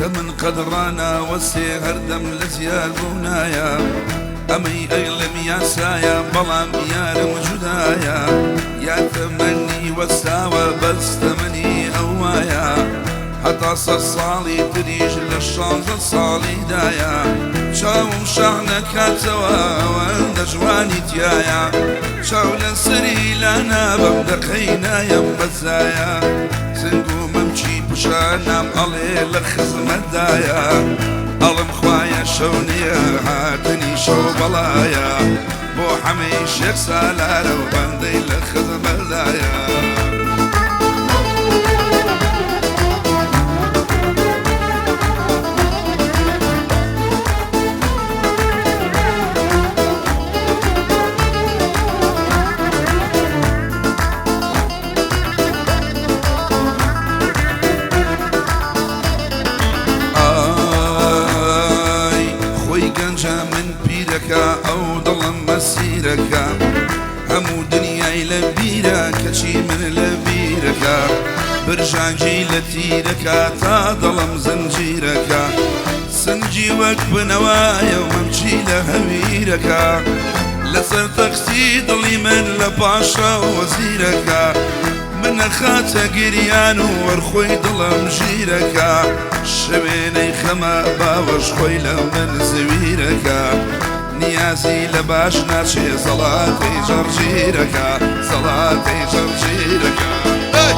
تەمەن قەد ڕاناوەستێ هەردەم لە زیاد بوونایە. ئەمەی ئەیڵێم یاسایە بەڵام یارم جودایە. یا تەمەنی وەستاوە بەس تەمەنی ئەو وایە. هەتا سەد ساڵی تریش لە شانزە ساڵیدایە. چاوم شەح نەکاتەوە ئەوەندە جوانی تیایە. چاو لەسەری لانابەم دەقەی نایەم بەزایە. سنگ و مەمکی پشانام ئەڵێ لە خزمەتدایە. ئەڵم خوایە شەو نییە هاتنی شەو بەڵایە. بۆ حەمەی شێخ سالارە و بەندەی لە خزمەتدایە. ئای خۆی گەنجە من پیرەکە ئەو دڵم مەسیرەکە. هەموو دنیای لە بیرە کەچی من لە بیرەکە. برژانگی لە تیرەکە تا دڵم زنجیرەکە. سنگی وەک بنەوایە و مەمکی لە هەویرەکە. لەسەر تەختی دڵی من لە پاشا و وەزیرەکە. منە خاتە گریان و وەرخۆی دڵم ژیرەکە. شوێنەی خەمە باوەش خۆی لە من زویرەکە. نیازی لە باش ناچێ زەڵاتەی جەڕجیرەکە. زەڵاتەی جەڕجیرەکە. ئەی!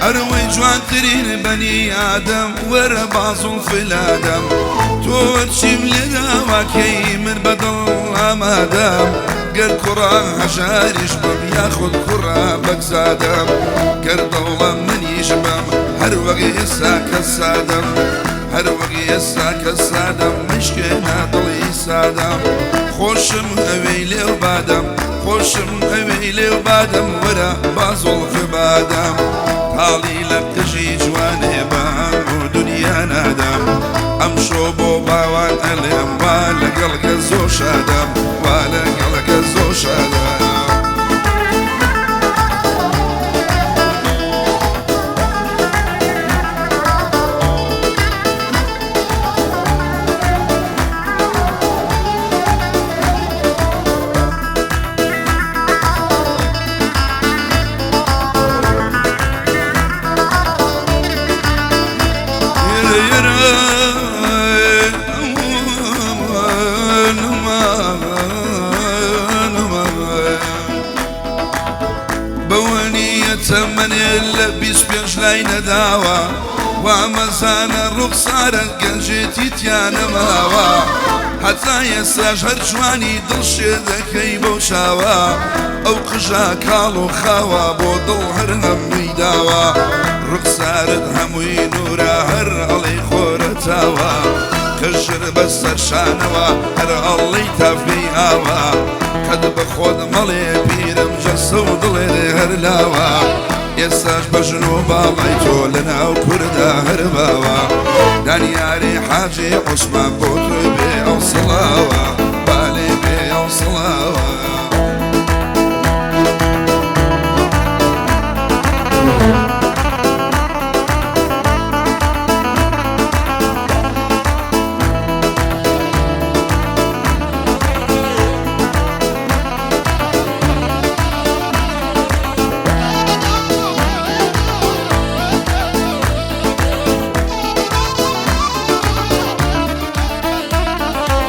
ئەروەی جوانترین بەنی ئادەم وەرە بازوڵ فلادەم. تۆ چیم لێ داواکەی من بەدڵ ئامادەم. گەر کوڕە هەژاریش بم یاخود کوڕە بەگزادەم. گەر دەوڵە منیش بم هەر وەک ئێستا کە سادەم. هەر وەک ئێستا کە سادەم مشکێنە دڵی سادەم. خۆشم ئەوێی لێو بادەم. خۆشم ئەوێی لێو بادەم وەرە بازوڵف بادەم. تاڵی لە قژی جوانێ بە هەموو دنیا نادەم. ئەمشۆ بۆ باوان ئەڵێم وا لەگەڵ گەزۆ شادەم. وا لەگەڵ گەزۆ شادەم. بەوەنیە تەمەنێ لە 25 لای نەداوە. وامەزانە ڕوخسارە گەنجێتی تیانەماوە. هەتا ئێستاش هەر جوانی دڵشێ دەکەی بەو چاوە. ئەو قژە کاڵ و خاوە بۆ دڵ هەر هەمووی داوە. ڕوخسارت هەمووی نورە هەر ئەڵێی خۆرەتاوە. قژر بەسەر شانەوە هەر ئەڵێی تافگەی ئاوە. قەت بە خۆت مەڵێ پیرم جەسە و دڵێ هەر لاوە. ئێستاش بە ژن و باڵای تۆ لە ناو کووردا هەر باوە. دانیاری حاجی عوسمان بۆ تۆ بێ ئەو سڵاوە. بالێ بێ ئەو سڵاوە.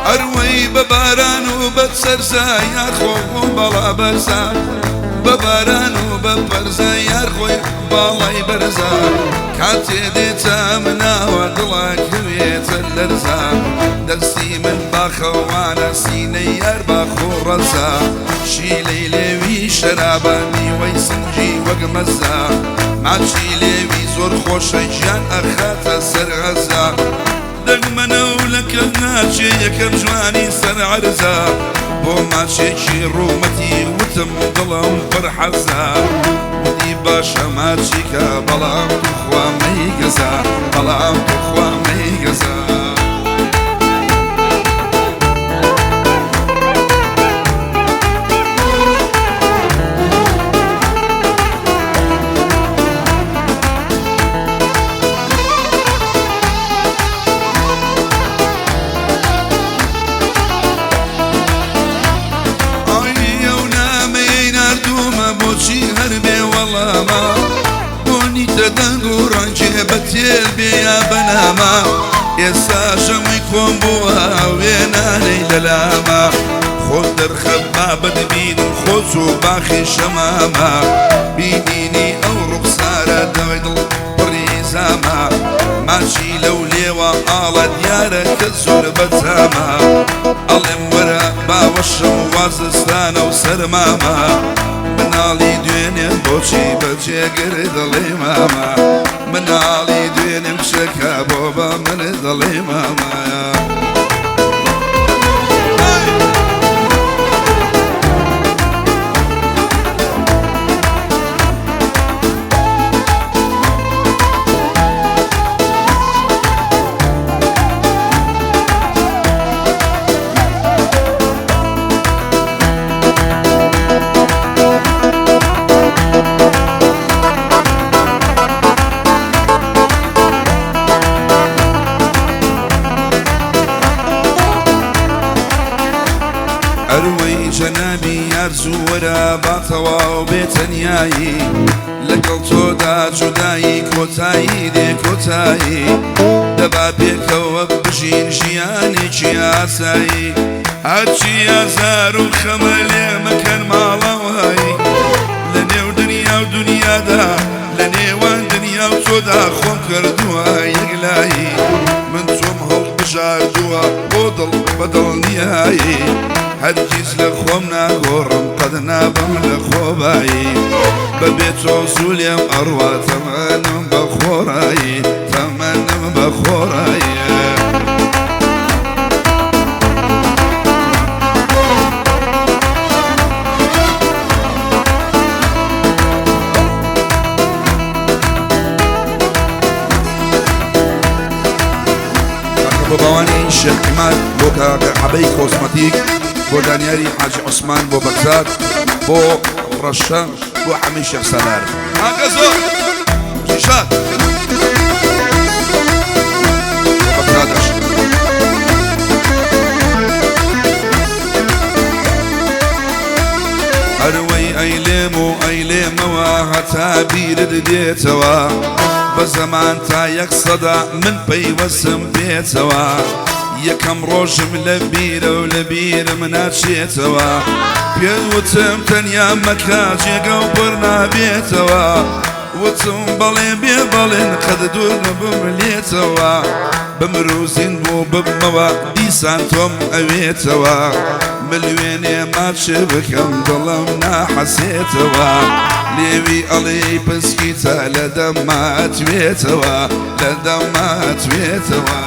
ئەروەی بە باران و بە سەرزا یار خۆ بەڵا بەرزا. بە باران و بە پەرزا یار خۆی باڵای بەرزا. کاتێ دێتە مناوە دڵاکەوێتە لەرزا. دەستی من باخەوانە سینەی یار باخۆ ڕەزا. شیلەی لێوی شەرابە میوەی سنگی وەک مەزا. ماچی لێوی زۆر خۆشە گیان ئەخاتە سەر غەزا. دەگمەنە و لە کەس ناچێ یەکەم جوانی سەر عەرزا. بۆ ماچێکی ڕوومەتی وتم دڵم پڕ حەزا. وتی باشە ماچیکە بەڵام توخوا مەیگەزە، بەڵام توخوا مەیگەزە. ئای ئەو نامەیەی ناردوومە بۆچی هەر بێ وەڵامە؟ بۆنیتە دەنگ و ڕەنگێ بە تێل بێ یا بە نامە؟ ئێستا ژەمووی کۆم بووە وێنانەی لەلامە. خۆت دەرخە با بتبینم خۆ چوو باخی شەمامە. بینینی ئەو ڕوخسارە دەوای دڵ پڕی زامە. ماچی لەو لێوە ئاڵە دیارە کە زۆر بەتامە. ئەڵێم وەرە باوەشم وا زستانە و سەرمامە. مناڵی دوێنێم بۆچی بە جێگر دەڵێ مامە؟ مناڵی دوێنێم کچەکە بۆ بە من دەڵێ مامە؟ ئەروەی جەنابی یار زوو وەرە با تەواو بێ تەنیایی، لەگەڵ تۆدا جودایی کۆتایی دێ کۆتایی. دەبا پێکەوە بژین ژیانێکی ئاسایی، هەرچی ئازار و خەمە لێ مەکەن ماڵەوەی. لە نێو دنیا و دنیادا، لە نێوان دنیا و تۆدا خۆم کردووە یەکلایی. من تۆم هەڵبژاردووە بۆ دڵ بە دڵنیایی، هەرگیز لە خۆم ناگۆڕم قەد نابم لە خۆبایی. بەبێ تۆ زوو لێم ئەڕوا تەمەنم بە خۆڕایی، تەمەنم بە خۆڕایی. کاکە بۆ باوانی شێخ عیماد، بۆ کاکە حەبەی کۆسمەتیک، بۆ دانیاری حاجی عوسمان، بۆ بەگزاد، بۆ ڕەشە، بۆ حەمەی شێخ سالار. کاکە زۆر شیشات بۆ بەگزادش. ئەروەی ئەیلێم و ئەیلێمەوە هەتا بیرت دێتەوە، بە زەمان تا یەک سەدا من پەیوەستم پێتەوە. یەکەم ڕۆژم لە بیرە و لە بیرم ناچێتەوە، پێت وتم تەنیا مەکە جێگە و پڕ نابێتەوە. وتم بەڵێ بێ بەڵێن قەد دوور نەبم لێتەوە، بمر و زیندوو ببمەوە دیسان تۆم ئەوێتەوە. ملوێنێ ماچ بکەم دڵم ناحەسێتەوە، لێوی ئەڵێی پسکیتە لە دەمما توێتەوە، لە دەمما توێتەوە.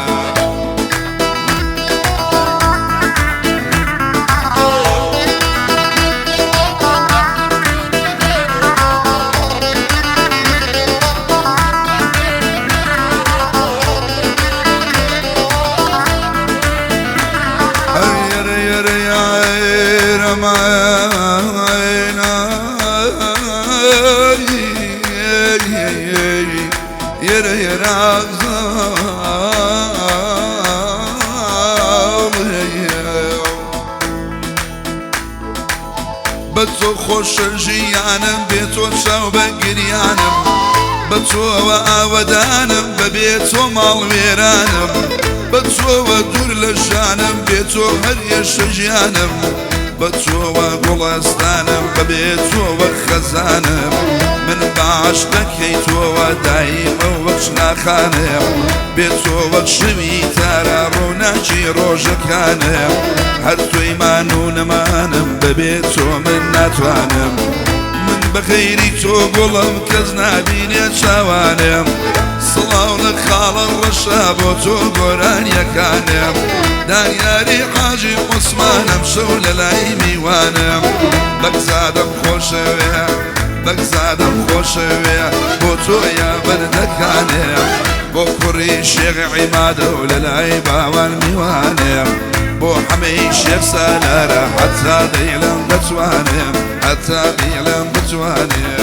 بە تۆ خۆشە ژیانم، بێ تۆ چاو بە گریانم، بە تۆوە ئاوەدانم، بەبێ تۆ ماڵ وێرانم، بە تۆوە دوور لە ژانم، بێ تۆ هەر یەشە ژیانم، بە تۆوە گوڵستانم، بەبێ تۆوە خەزانم. من بە عەشقەکەی تۆوە دایمە وەک چراخانم، بێ تۆ وەک شەوی تارا ڕووناکی ڕۆژەکانم. هەر تۆی مان و نەمانم، بەبێ تۆ من ناتوانم. من بە غەیری تۆ گوڵم کەس نابینێ چاوانم. سڵاو لە خاڵە ڕەشە بۆ تۆ گۆرانیەکانم. دانیاری حاجی عوسمانم شەو لە لای میوانم. بەگزادەم خۆشەوێ، بەگزادەم خۆشەوێ. خۆشەوێ بۆ تۆیە بەردەکانێ بۆ کوڕی شێخ عیمادە و لە لای باوان میوانێ بۆ حەمەی شێخ سالارە حەتا دەیڵێم دەتوانێ حەتا بیڵێم بتوانێ.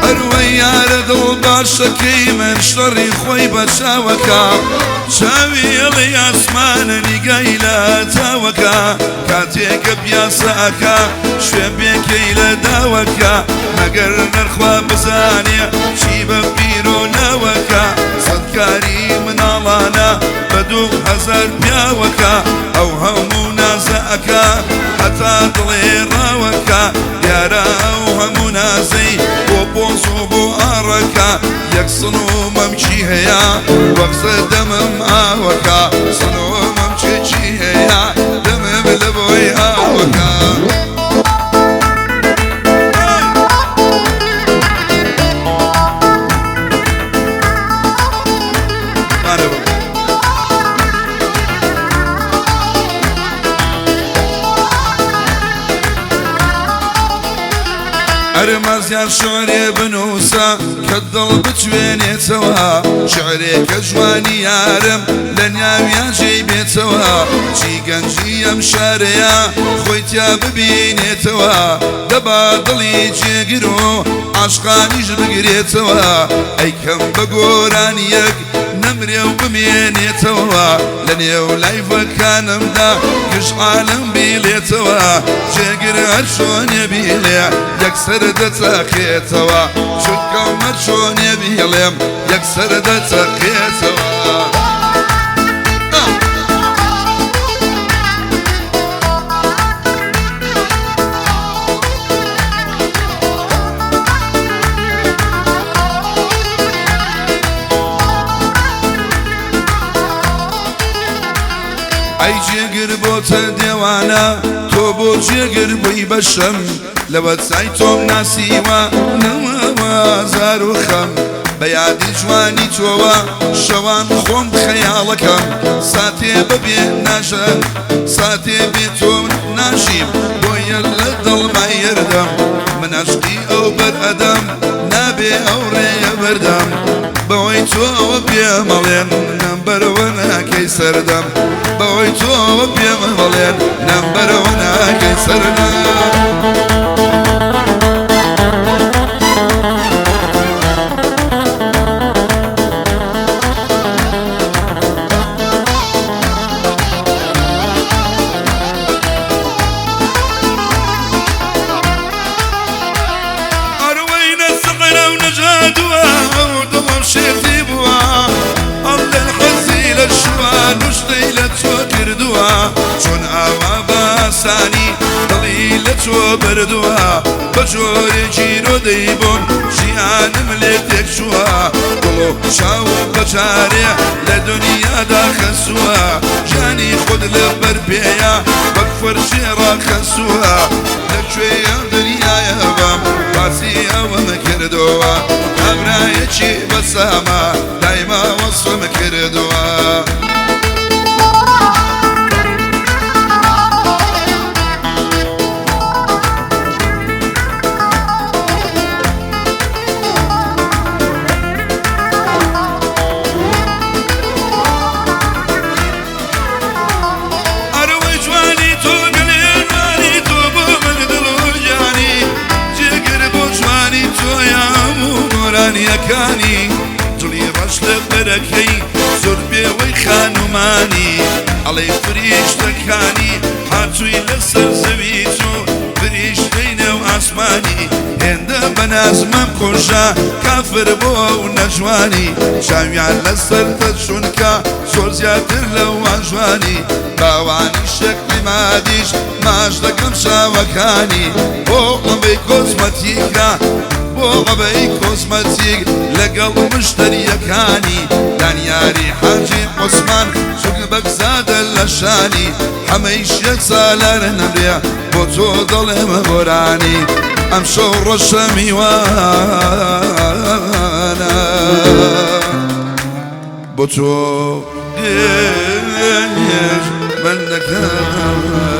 ئەروەی یارە دڵ باشەکەی من شەڕی خۆی بە چاوەکە چاوی ئەڵێ ئاسمانە نیگای لە چاوەکە کاتێکە پیاسە ئەکا شوێن پێکەی لە داوەکە مەگەر نەرخوا بزانێ چی بە پیرۆ ناوەکە سەدکاری مناڵانە بە 2000 پیاوەکە ئەو هەموو نازە ئەکا هەتا دڵێ ڕاوەکە دیارە ئەو هەموو نازەی بۆ پۆز و بۆ ئاڕەکە یەک سن و مەمکی هەیە وەخسە دەمم ئاوەکە سن و مەمکێکی هەیە دەمم لە بۆی ئاوەکە. ئەرمازیان شعرێ بنووسە کە دڵ بتوێنێتەوە شعرێکە جوانی یارم لە ناویان جێی بێتەوە چی گەنجی ئەم شارەیە خۆی تیا ببینێتەوە دەبا دڵی جێگر و عاشقانیش بگرێتەوە ئەیکەم بە گۆرانیەک نەمرێ و بمێنێتەوە لە نێو لایڤەکانمدا گشت عالەم بیڵێتەوە جێگر هەر چۆنێ بیڵێ یەکسەر دەچەقێتەوە چونکە مەر چۆنێ بیڵێم یەکسەر دەچەقێتەوە. ئەی جێگر بۆتە دێوانە تۆ بۆ جێگر بووی بەشەم لەوە چای تۆم ناسیوە نەماوە زار و خەم بە یادی جوانی تۆوە شەوان خۆم خەیاڵەکەم ساتێ بەبێ ناژەم ساتێ بێ تۆ ناژیم بۆیە لە دڵمای یەردەم من عەشقی ئەو بەر ئەدەم نابێ ئەو ڕێیە بەردەم بەوەی تۆوە پێمەڵێن نەمبەرەوە ناکەی سەردەم بەوەی تۆوە پێمەڵێن نەمبەرەوە ناکەی سەردەم. ئەروەینە سەقرە و نەژادووە ئەو دڵم شێتی بووە ئەڵێن حەزی لە شووە نوشتەی لە تۆ کردووە چۆن ئاوا باسانی دڵی لە تۆ بردووە بە جۆرێکی رۆدەی بۆم ژیانم لێ تێکچووە گوڵ و چاوم بە جارێ لە دنیادا خەسووە ژیانی خۆت لە بەر پێیە وەک فەرشێ ڕاخەسووە لەکوێ ئەم دنیایە بم باسی ئەوەم کردووە کابرایەکی بەسامە دایما وەسفم کردووە. ئەرەوەی جوانی تۆ گەلێ جوانی تۆ بۆ من دڵ و گیانی جێگر بۆ جوانی تۆیە هەموو گۆرانیەکانی جڵی ڕەش لە بەرەکەی زۆر پێوەی خانومانی ئەڵێ فریشتەکانی هاتووی لەسەر زەوی چوو فریشتەی نێو ئاسمانی هێندە بەنازمەم کوژە کافر بۆ ئەو نەجوانی چاویان لەسەر دەچونکە زۆر زیاتر لەوان جوانی باوانی شێخ عیمادیش ماچ ماچ دەکەم چاوەکانی بۆ عەبەی کۆزمەتیکە بۆ عەبەی کۆزمەتیک لەگەڵ مشتەریەکانی دانیاری حاجی عوسمان چوک بەگزادە لە شانی حەمەی شێخ سالار نەمرێ بۆ تۆ دەڵێم گۆرانی ئەمشەو ڕەشە میوانە بۆ تۆ گێژ بەندەکان.